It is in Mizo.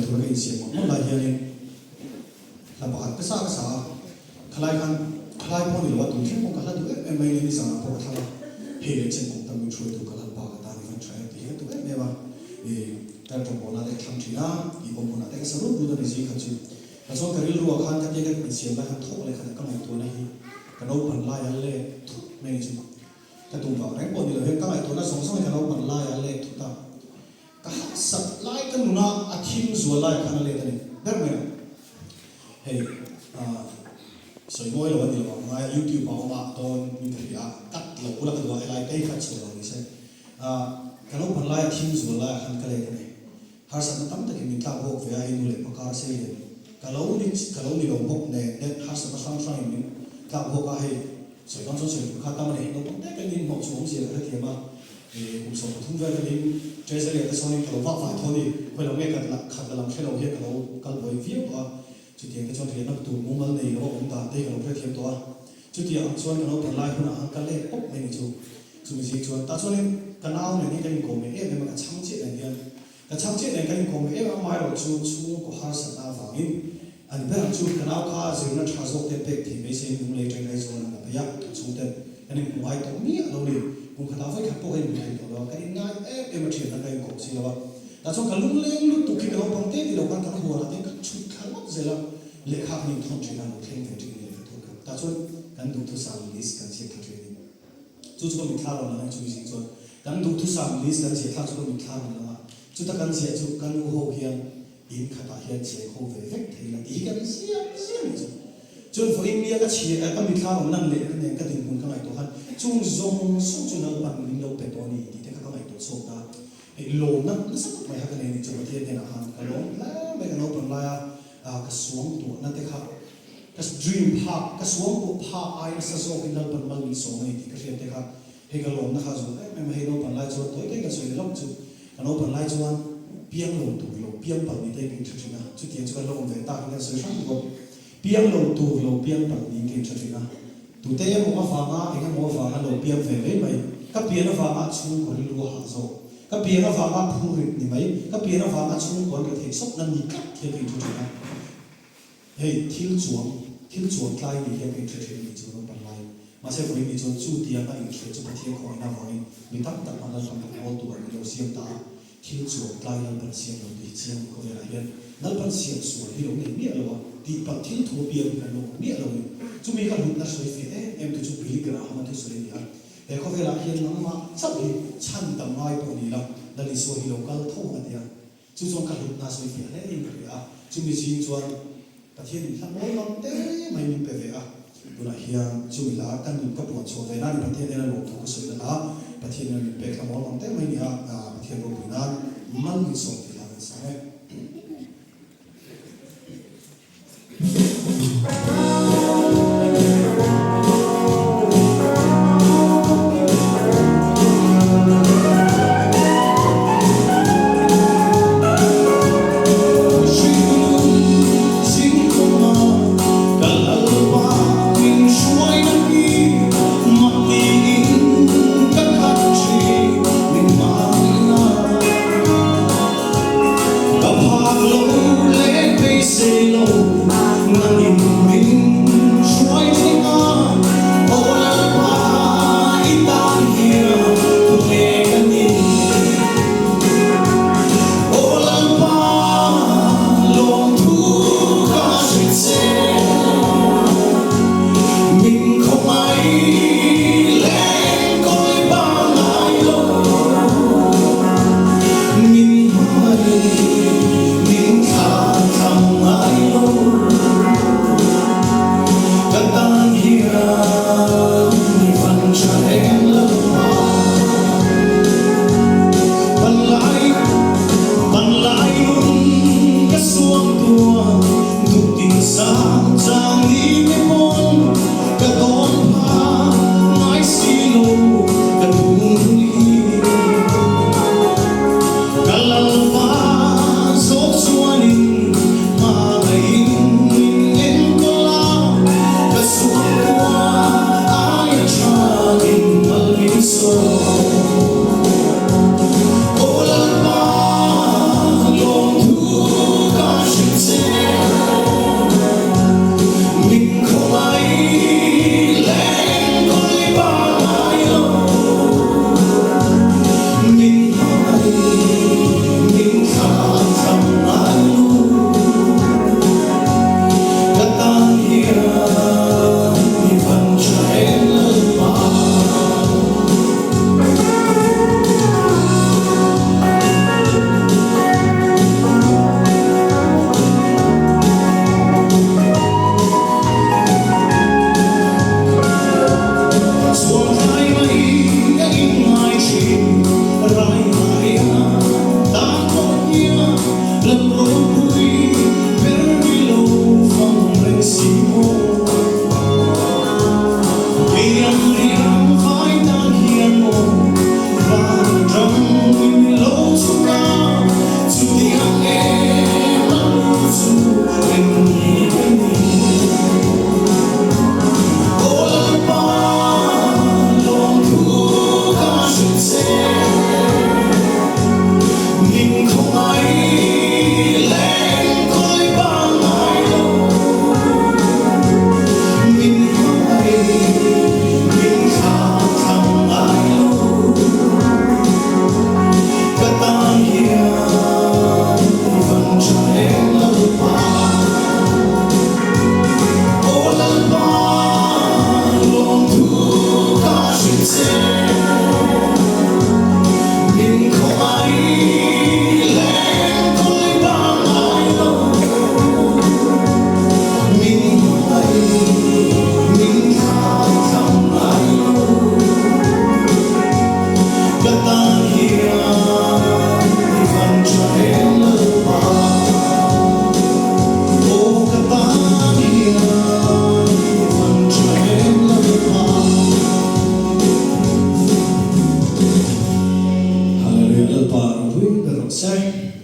tura ka insiam mawlh mawlh lai hianin hla pakhat ka sa ka sa a, khalai khan khalai pawh a ni lo a, tun thleng pawh ka hla duh em em mai nia nizanah pawh ka thlang a, hei leh chen kum tam min hruaitu ka lalpa ka tan i van tha em tih hi ka duh em em a, ih ka tawngbawl-na te ka thlang thin a, ih awm hunah te ka sa rut rut a ni zing khat chu. Ka chuan ka rilruah khan ka tia ka insiam lai khan thawk leh khat ka ngaihtuahna hi ka naupan lai a lek thut mai ni chu. Ka tum vang reng pawh ni lo hian ka ngaihtuahna zawng zawng hi ka naupan lai a lek thut a, ka harsat lai ka nuna a thim zual lai khan a let a ni ber mai a. Hei ah sawi mawi lo a ni lo ang ngai a youtube ah awm a dawn min ka hria a, cut lo ula ka duh a helai tei kha chhuah lo ni se. Ah ka naupan lai a thim zual lai ah khan ka let a ni. Harsatna tam takin min tlak bawk ve a, hei nu leh pakar sei lian ka lo ni ka lo ni lo bawk nen nen harsatna hrang hrangin min tlak bawk a, hei sawi dawn chuan sawi tur kha tam a ni. Naupang te kan inhnawh chu awmzia ka hrethiam a, ih kum 13 vel ka ning Treasury ah te sawnin ka lo vak vai thaw a ni, khawi lam nge ka la khat la lam hre lo hian ka lo kal buai viau tawh a, chutiang te chuan riahna tur mumal nei lo a awm dan te hi ka lo hrethiam tawh a, chutiang ang chuan ka naupang lai hunah khan ka let pawp mai ni chu. Chumi zing chuan tah chuanin ka nau nen hi kan inkawm leh em em a, ka chhang chiah nen hian ka chhang chiah nen kan inkawm leh em em a, amaherawh chu chhungkaw harsatna avangin a ni ber ang chu ka nau kha zirna tha zawk te pek thei mai se in lunglei atangin Aizawl an la phei a, kan chhungten kan inhmu ngai tawh miah lo ni, kum khatah vawi khat pawh ka inhmu thei tawh lo a, kan inngai em em a thianna ka inkawm si lo a, tah chuan ka lungleng lutuk hi ka naupang te ti lo khan kan huanah te ka chhut thla ngawt zel a, lehkha kan inthawn thin a, lo thleng ve thin lehkha thun kha tah chuan kan duhthusam list kan ziak thla thin a ni. Chu chu ka mitthla rawn lang a, chumi zing chuan kan duhthusam list kan ziah thlak chu ka mitthla rawn lang a, chuta kan ziah chu ka nu ho hian in khatah hian cheng ho ve vek thei la tih hi kan ziah ziah mai chu. Chuan vawiin nia ka chhia ka mitthla rawn lan leh nen ka dinhmun ka ngaihtuah khan chung zawng zawng chu Lalpan min lo pe tawh a ni tih te kha ka ngaihtuah chhuak ta. Hei lawmna nasa tak mai kha ka nei a ni chu Pathian hnenah khan ka lawm hle mai ka naupang laia ka suangtuahna te kha Ka dream phak, ka suangtuah phak ai nasa zawkin Lalpan mal min sawm a ni tih ka hriat te kha hei ka lawmna kha a zual em em a, hei naupan lai chuan tawi tawi kan sawi leh lawk chu ka naupan lai chuan piang lo tur lo piang palh ni te ka inhre thin a, chutiang chu kan la awm ve tak in kan sawi hrang bawk. Piang lo tur lo piang palh niin ka inhre thin a, tute emaw avanga eng emaw avanga lo piang ve mai mai, ka pian avanga chhungkaw rilru a hah zawk, ka pian avanga phurrit ni mai, ka pian avanga chhungkaw an rethei sawp na ni tlat hian ka inhre thin a. Hei thil chuang, thil chuang tlai ni hian ka inhre thin a nih chu naupang lai. Mahse vawiin ni chuan chu tianga inhre chu Pathian khawngaihna avangin mi tam tak hman Lalpan rawngbawltu an ni lo siam ta a, thil chuang tlai Lalpan siam lo tih hi chiang ni khawvelah hian Lalpan siam sual hi lo nei miah lo a, tihpalh thil thu apiang hi kan lo awm miah lo ni. Chumi ka hlutna sawi fiah em em tu chu Billy Graham-a thusawi a ni a, he khawvelah hian nangmah chauh hi chhan dam ngai pawh ni la, Lal Isua hi lo kal tho ang a ti a. Chu chuan ka hlutna sawi fiah hle in ka hria a, chumi zing chuan Pathian in hla mawi mang te mai min pe ve a, tunah hian chumi hla ka nun ka puan chhuah ve nan Pathian ena lawmthu ka sawi na hla Pathian ena min pek hla mawi mang te mai ni a, Pathian ropui nan mal min sawm tih hla kan sang e. Ka phak lo leh beisei lo nangin min hruai thleng a, Aw Lalpa i tan hian tunge ka nih? Aw Lalpa lawmthu ka hrilh che, min khawngaih leh enkawl pangngai lo. Min hmangaih, min thlah tham ngai lo. Ka tan hian i van tha em lo a. Panlai, panlai nun ka suang tua, duh tin sang chang ni te pawn ka tawn pha ngai si lo ka thung hi. Ka lalpa zawk chuanin hmangaih min enkawl a, ka suangkua aia thain mal min sawm. Aw Lalpa, lawmthu ka. rawh se.